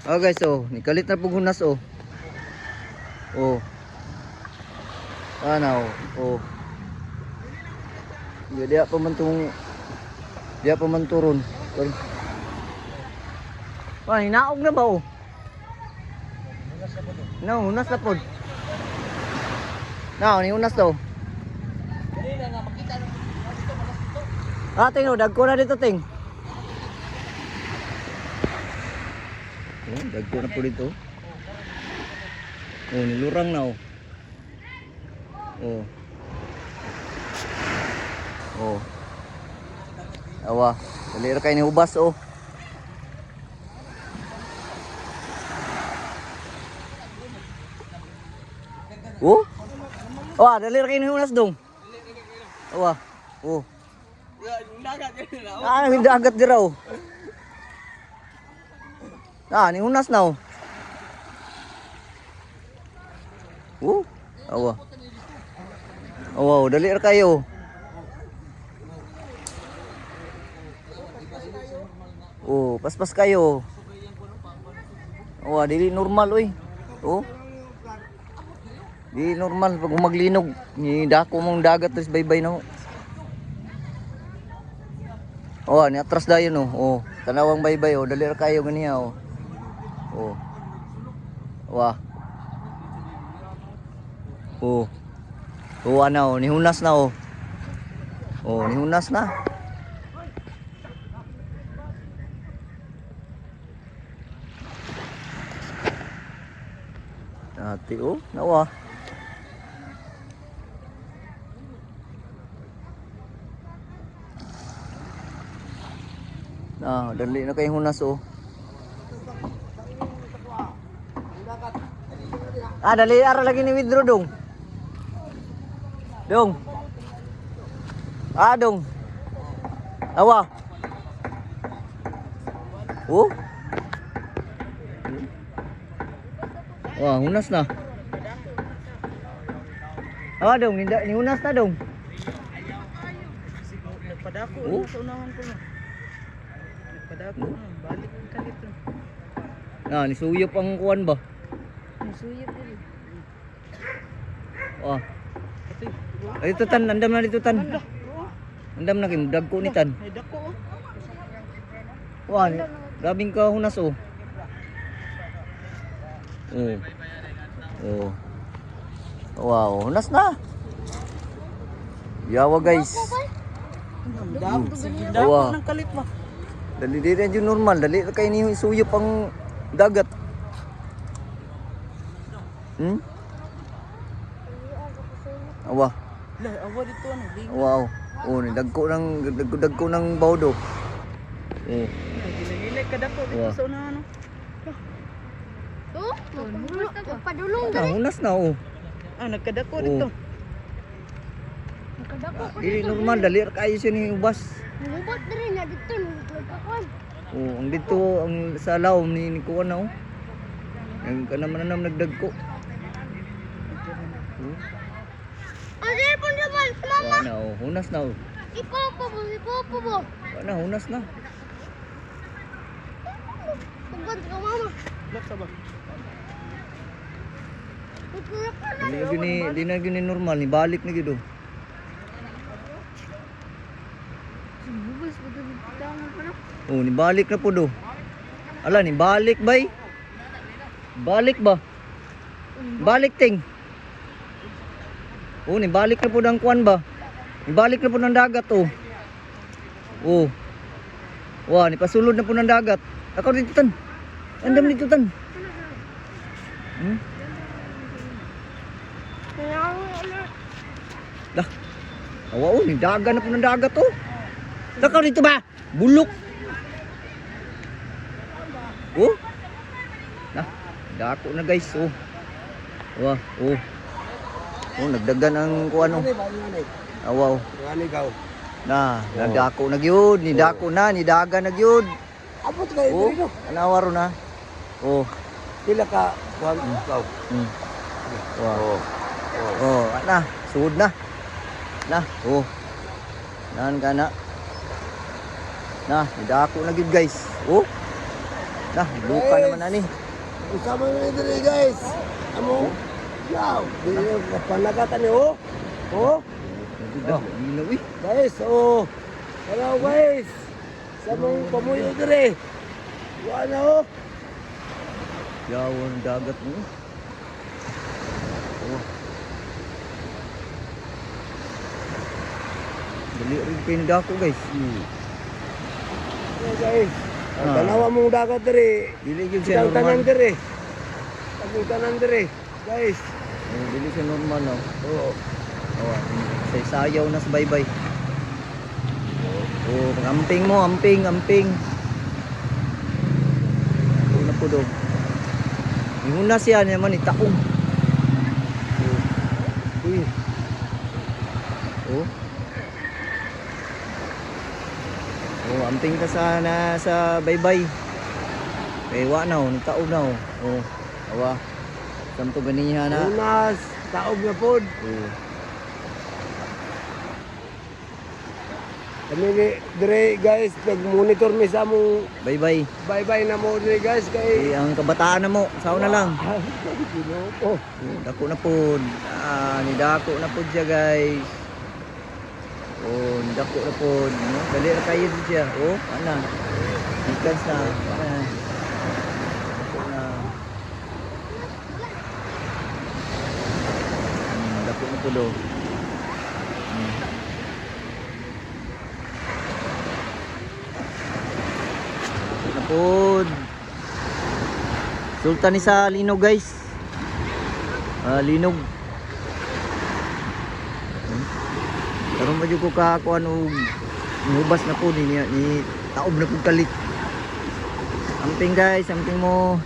Oh guys, oh, nikalit na pug hunas oh. Oh. Ano, oh. Di diya pa man tong diya pa man turon. Sorry. Wah, hinaog na ba oh? No, hunas na pod. No, ni hunas daw. Ah, ting, oh, dagko na dito, ting. Oh, dagko na po dito. Oh, nilurang na oh. Oh. Oh. Awa, dali ra kay ni hubas oh. Oh. Awa, dali ra kay ni hunas dong. Awa. Oh. Ah, may dagat dira oh. Ah, ni hunas na oh. Oh, awa. Awa, oh, dali ra kayo. Oh, paspas kayo. Awa, dili normal oy. Oh. Dili normal pag maglinog, ni dako mong dagat tapos baybay na ho. Oh, ni atras dayon oh. Oh, tanawang baybay oh, dali ra kayo ganiya oh. Oh. Wa. Oh. Oh, ana oh, nihunas na oh. Oh, nihunas na. Ate oh, nawa. Na, dali na kay hunas oh. Ah, dali ara lagi ni withdraw dong. Dong. Ah, dong. Awa. Oh. Wah, hunas na. Ah, dong, ni hunas na dong. Nagpadako Oh. oh. Sa unahan ko no. Nagpadako no. Balik ang kalit no. Na, nisuyop ang kuan ba? Suyop dili. Ah. Atoy. Ay, dito tan, andam na dito tan. Andam na kay dagko ni tan. Ay dako oh. Wah, grabing ka hunas oh. Oh. Oh. Wow, hunas na. Yawa guys. Dako sige dako Wow. ng kalit ba. Dali di rin yung normal, dali kay ni suyop ang dagat. Awa. La awa dito ano. Di. Wow. Oh, ni dagko ng dagko, dagko ng bawdo. Oh. Gilay ka dako dito Wow. sa unahan no. Oh, padulong Na, hunas na oh. Ah, nagkadako Oh. dito. Nakadako ko Dili normal, dali ra kayo siya ni ubas. Ngubat diri na dito nagkakuan. Oh, ang dito ang sa lawom ni kuan na oh. Ang kanaman na nagdagko. Oh, Ang cellphone naman sa mama. wa na oh, hunas na oh. Ipopo mo, ipopo mo. Wa na hunas na. Tugod ka mama. Lap sa ba. Nagkulak ka na. Dili na gyud ni di na gyud ni normal ni balik na gyud oh. Bubas ba tangan pa na? Oh, ni balik na pud oh. Ala ni balik bay. Balik ba? Balik ting. Oh, ni balik na pud ang kuan ba? Ni balik na pud ang dagat oh. Oh. Wah, ni pasulod na pud ang dagat. Ako dito tan. Andam dito tan. Dah. Awa oh, ni daga na pud ang dagat oh. Takaw dito ba? Bulok. Oh. Nah, dako na guys oh. Wah, oh. Oh, nagdagan ang kuan oh. Awa oh. Na, nagdako na gyud, ni dako na, ni daga na gyud. Abot kayo Oh, dito. anawa ro na. Oh. Pila ka kuan ikaw. Wah. Oh, ana, suod na. Na, oh. Naan ka na. Na, nidako na gyud guys. Oh. Dah, luka Guys. naman ani. Usama na diri, guys. Amo. Yaw, dili panagatan ni, oh. Oh, Oh, linaw eh. guys, oh. Hello, guys. Sa mong pamuyo diri. Wa na, oh. Yaw ang dagat mo. Oh. Dali rin pinadako, guys. Oh, guys. Ang Ah. tanawa mong dagat diri. Dili gyud siya Silang tanan normal. diri. Tagong tanan diri, guys. Oh, dili siya normal, no. Oh. Oh, say sayaw na sa baybay. Oh, amping mo, amping, amping. Ako na po do. Ihuna siya naman ni taong. Oh. Uy. Oh. Oh, amping ka sana sa baybay. Kay wa na oh, nitaog na oh. Oh, awa. Samto ganiha na. Unas, taob na pod. Oh. Kami ni dire, guys, nag-monitor mi sa among Baybay. bye-bye na mo dire, guys, kay Eh, ang kabataan na mo, sao na lang. Ginoo. Oh, dako na po. Ah, ni dako na po siya, guys. Oh, ni dako na po. No? Dali ra kayo dito siya. Oh, ana. Ikans na. Ana. Dako na. Dako na po do. Dako na po. Sultan ni sa linog, guys. Ah, linog. Karon pa jud ko kakuan og nubas na po ni, ni taob na pud kalit. Amping, guys, amping mo.